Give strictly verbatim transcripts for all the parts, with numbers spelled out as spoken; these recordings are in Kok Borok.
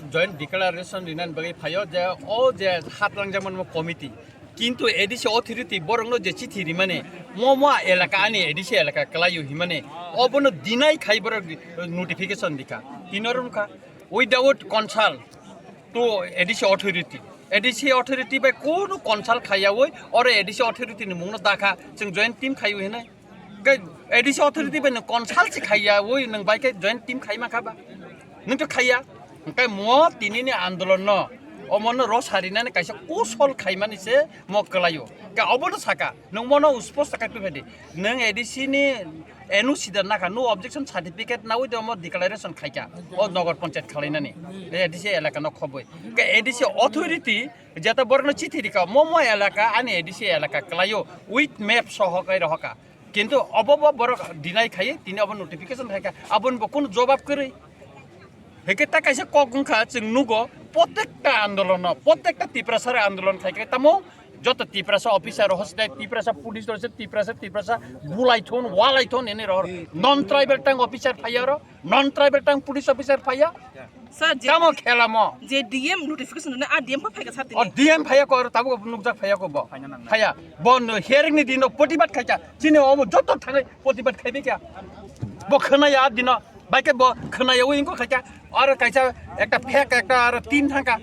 Joint declaration rinani bagwi phaio je o je hat langjakmani committee. Kintu A D C authority borokno je chithi rimani, mo mo elaka ani A D C elaka kwlaio himani, obono deny khai borok notification dikha. Tino rwngkha without consult to A D C authority. A D C authority bai kunu consult khaiyawi oro A D C authority ni mungno dakha, chwng joint team khaiwi hinwi. Khe A D C authority bai nwng consult se khaiya, oi nwng bai khe joint team khai mankha ba? Nwng to khaiya. Hwnkhe mo tini ni andolon no, omo no ro sarinani kaisa kosol khaimani se mo kwlaio. Khe obo no saka, nwng mono uspo saka tu phedi. Nwng A D C ni N O C da nakha, no objection certificate nawi de omo declaration khaikha. O Nagar Panchayat khalainani. A D C elaka no khoboi. Khe A D C authority jeta borok no chithi rikha, mo mo elaka ani A D C elaka kwlaio with map soho kai rohoka. Kintu obo bo borok deny khai, tini obo notification khai kha, aboni bo kunu jobab kwrwi. Heke ta kaisa kok wngkha, chwng nugo, protekta andolono, protekta Tiprasa andolon khai kha, tamo joto Tiprasa officer rok hoste, Tiprasa police rok se, Tiprasa, Tiprasa bulai thon, walai thon, ene rok non tribal tang officer phaiya ro, non tribal tang police officer phaiya. Sir, je, tamo khela mo. Je D M notification na, a D M pa phaika sir o tini. D M phaiya ko, tabuk nukjak phaiya ko bo. Phaina nang. Phaiya. Bo no hearing ni dino protibad khaikha. Chini omo joto thangai protibad khaibai kha. Bo khwnaya dino. Baikhe bo khwnaya wi inko khaikha. Aro kaisa ekta fake ekta aro tin thangkha.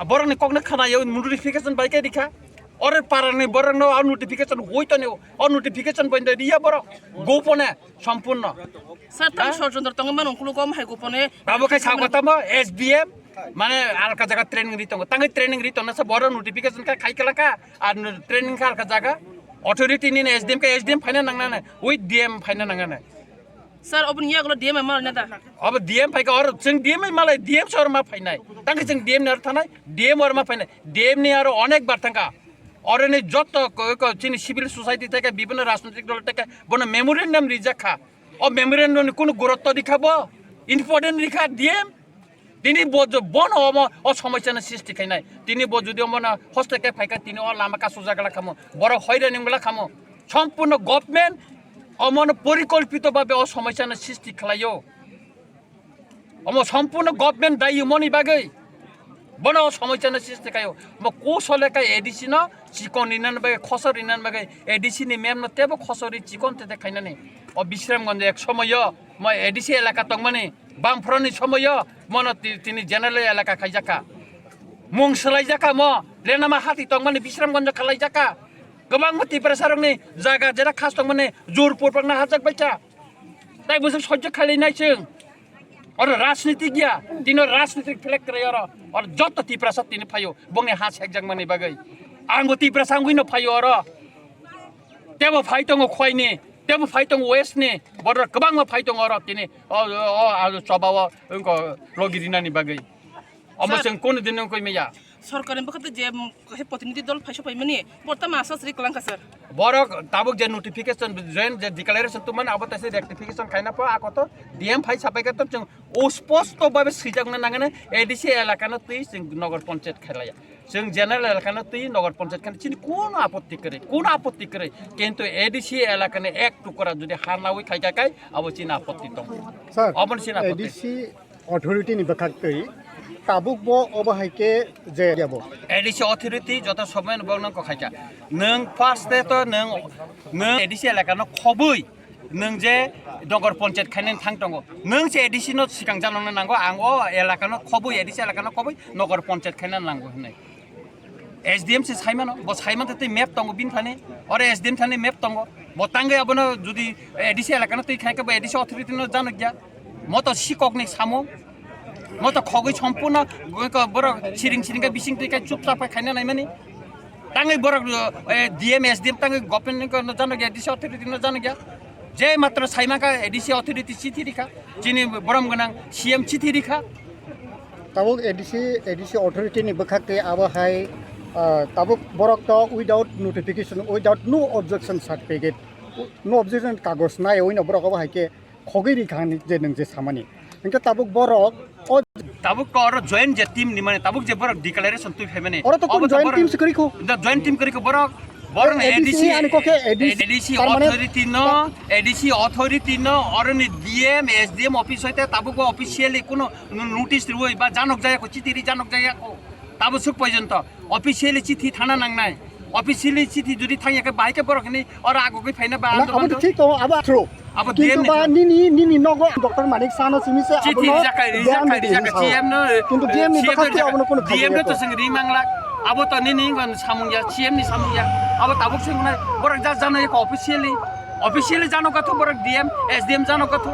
Borok ni kokno khwnaya wi notification baikhe dikha. Oro parani borokno o notification hoito ni, o notification bondo riya borok gopone sompurno. Sir, tang ha? Sor jondor tongo mano kulugo om hai gopone. Abo khe sabo tamo S D M, mane alka jaga training ri tongo. Tangi training ri tongna sa borok notification kha khai kala kha, ar training kha alka jaga. Authority ni S D M khe S D M phaina nangnane, with D M phaina nangnane. Sir, oboni yagulo D M ma na da? Obo D M phaikha, oro chwng D M malai, D M sor ma phainai. Tangkhe chwng D M ni aro thanai, D M or ma phainai. D M ni aro onek bar thangkha. Oro ni joto ko, ko chini civil society theke, bibhinno rajnitik dol theke, bono memorandum rijak kha. O memorandum ni kunu gurutto rikha bo? Important rikha D M? Tini bo jo-, bono omo o somosya no srishti khainai. Tini bo jodi omo no hoste khe phaikha, tini o lama kasu jagala khamo. Borok hoirani wngla khamo. Sompurno government omo no porikolpito babe o somosya no srishti khlaio. Omo sompurno government dayi moni bagwi. Bono o somosya no srishti khaio. Mo kusole kai A D C no chikon rinani bagwi, khosor rinani bagwi, A D C ni mem no tebo khosor ri chikon tete khainani. O Bisramganj ek somoyo mo A D C elaka tongmani. Bamphoroni somoyo mono ti-, tini general elaka khaijakha. Mung swlaijakha mo, lenama hati tongmani Bisramganjo khalaijakha. Kwbangma Tiprasarokni jaga jera khas tongmani jur purpakna hajak baikha. Tai bwswk sojjo khailai nai chwng. Oro rajniti giya, tino rajniti phlek kwrwi oro. Oro joto Tiprasa tini phaio, bongni ha sekjakmani bagwi. Angbo Tiprasa wngwino phaio oro. Tebo phai tongo Khwaini, tebo phai tongo West ni, borok kwbangma phai tongo oro tini, o, o, o, choba o, wngkha logi rinani bagwi. Omo sir, chwng kunu din wngkha maya. Sorkarni bwkhakte je, mm, kaisa protinidhi dol phai sopaimani, borok tamo asasri kwlangkha sir. Borok tabuk je notification, joint je declaration tongmani abo taisa rectification khaina pho, ako to D M phai sapaikha to chwng o sposto babe swijakna nangani A D C elakano twi chwng Nagar Panchayat khailaiya. Chwng general elakano twi Nagar Panchayat khani chini kuno apotti kwrwi, kuno apotti kwrwi. Kintu A D C elakani ek tukra jodi ha nawi khaikha khai, abo chini apotti tongo. Sir, obo chini apotti. A D C authority ni bwkhak twi tabuk bo obo hai khe je yabo. A D C authority joto somoy no bokno kokhaikha. Nwng first day to nwng, nwng A D C elakano khobwi nwng je Nagar Panchayat khainani thang tongo. Nwng se A D C no sikang janokna nango, ang o elakano khobwi, A D C elakano khobwi Nagar Panchayat khaina nango hinwi. S D M se saimano, bo saiman tei map tongo bini thani, oro S D M thani map tongo. Bo tangwi abono jodi A D C elakano twi khaikhe bo A D C authority no janokya. Moto sikokni samung, moto khogwi sompurno, borok siring siring khe bising twi khe chupchap khe khaina naimani. Tangwi borok, eh, D M, S D M tangwi government no janokya, A D C authority no janokya. Je matro saimaka A D C authority chithi rikha, chini borom gwnang C M chithi rikha. Tabuk A D C, A D C authority ni bwkhak tei abo hai, ah, tabuk borok to without notification, without no objection certificate, no objection kagoj nai oino borok abo hai khe khogwi rikha hinwi je nwng je samani. Hwnkhe tabuk borok o tabuk ko oro joint je team ni mane tabuk je borok declaration twi phaimani. Oro to kun obo to joint borok team se kwrwi kho. Da joint team kwrwi kho borok. Borok A D C, A D C ani kokhe A D C, A D C permanent authority no, A D C authority no, oroni D M, S D M office hoite tabuk bo officially kuno notice riwi ba janok jaya ko, chiti ri janok jaya ko. Tabo suk porjonto officially chithi thana nangnai. Officially chithi jodi thangya khe bahai khe borok hini oro agugwi phaina ba na, ando abo to mando. Thik tongo, abo true. Abo Kintu D M ni ba to nini, nini nogo Doctor Manik Sano simi se chithi abono rijak khai, D M rijak khai, ni rijak khai, sao. C M no, Kintu D M ni C M bwkha rijak khai, abono kono D M no khabiya to to. Sing ri manglak. Abo to nini ngon samung ya, C M ni samung ya. Abo tabuk sing nai, borok ja jano ya officially. Officially jano ka to borok D M, S D M jano ka to.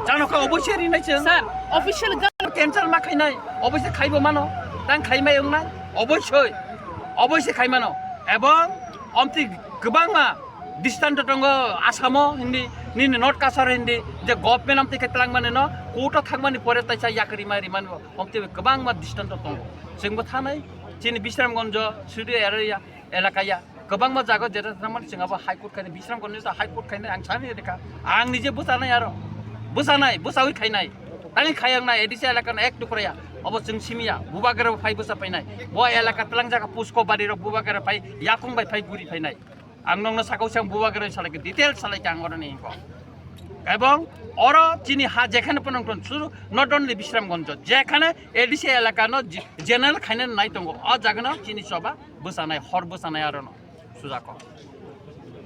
Jano ka obviously ri nai cheng. Sir, official ga- Cancel ma khainai, obviously khaibo mano. Tang khaimai wngnai, obviously, obviously khaimano. Ebong omti kwbangma distance tongo Asamo hindi, nini North Cachar hindi, je government amtwi khe twlangmani no, court o thangmani pore taisa yakri ma rimani bo, omtwi kwbangma distance tongo. Chwngbo thanai, chini Bisramganj, Sudu area, elaka ya, kwbangma jaga jeta thangmani chwng abo High Court khaini, Bisramganj ni High Court khaini ang sani rikha. Ang nije bwchanai aro, bwchanai, bwchawi khainai. Tani khayang nai, A D C elaka no ek tukra ya, obo chwng simi ya, Bubagra phai bwcha painai. Bo elaka twlang jaga Pusko Bari rok Bubagra phai, yakung bai phai guri phainai. Ang nokno sakao se ang Bubagra salai khe detail salai khe ang oro ni ko. Ebong oro chini ha jekhane ponong ton suru not only Bisramganj, jekhane A D C elaka no je-, general khaina nai tongo. O jaga no chini choba bwchanai, hor bwchanai aro no sujako.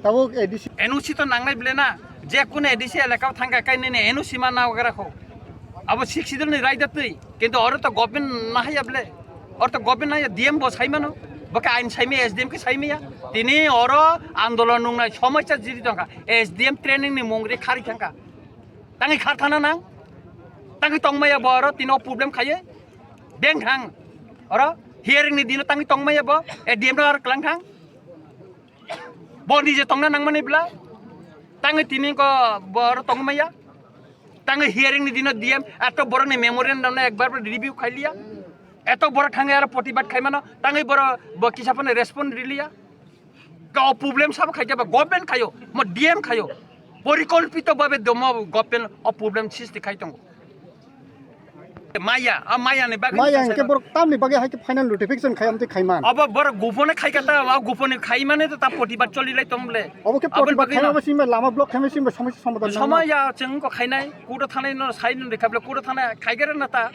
Tabuk A D C. N O C to nangnai bile na, je kuno A D C elaka thangka kai nini N O C ma nagra kho. Abo Sixth Schedule ni right da twi. Kintu oro to government nahaya ble. Oro to government nahaya D M bo saimano. Bokhe ain saimi S D M khe saimiya. Tini oro andolon nungnai somosya jiri tongkha. S D M training ni mungri khari thangkha. Tangi khar thana nang. Tangi tongmaya bo oro tino problem khaye. Beng thang. Oro hearing ni dino tangi tongmaya bo. A D M no ar klang thang. Bo nije tongna nangmani bla. Tangi tini ko bo oro tongmaya. Tangi hearing ni dino D M eto borok ni memorandum no ekbar bo review khailiya. Eto borok thangwi aro protibad khaimano. Tangi borok bo kisa phano respond riliya. Ka o problem sabo khaikhe ba government khayo, mo D M khayo. Porikolpito babe domo government o problem sisti khai tongo. Maya, a maya ni bagwi Maya sa hingke sa borok tamni bagwi hai khe final notification khai amtwi khaiman. Abo borok gupone khai kata, a gupone khai mane to ta protibad choli lai tong ble. Obo khe aboni protibad bagwi khaima no. Ba simba lama block khaima simba somosya somadhan nangma. Somaya chwng ko khainai, kudo thanai no sai no rekha ble, kudo thanai khaigera na ta.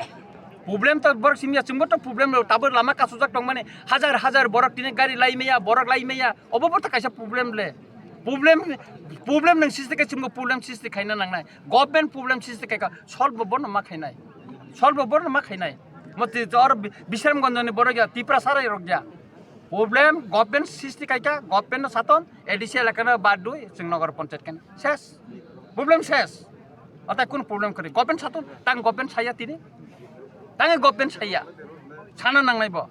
Problem to borok simya chwngbo to problem lo, tabo lama kasujak tong mani hajar hajar borok tini gari lai maya, borok lai maya, obo bo to kaisa problem le. Problem, problem nang sisti khe chwngbo problem sisti khaina nangnai. Government problem sisti khaika solve bo bono ma khainai. Solve bo bono ma khainai. Moti jor Bi-, Bisramganj ni borok ya, Tiprasa rok ya. Problem government sisti khaika, government no saton, A D C elaka no bad dui, chwng Nagar Panchayat khaina. Ses. Problem ses. Ata kun problem kori. Government saton, tang government saya tini. Tang government saya. Sana nangnai bo.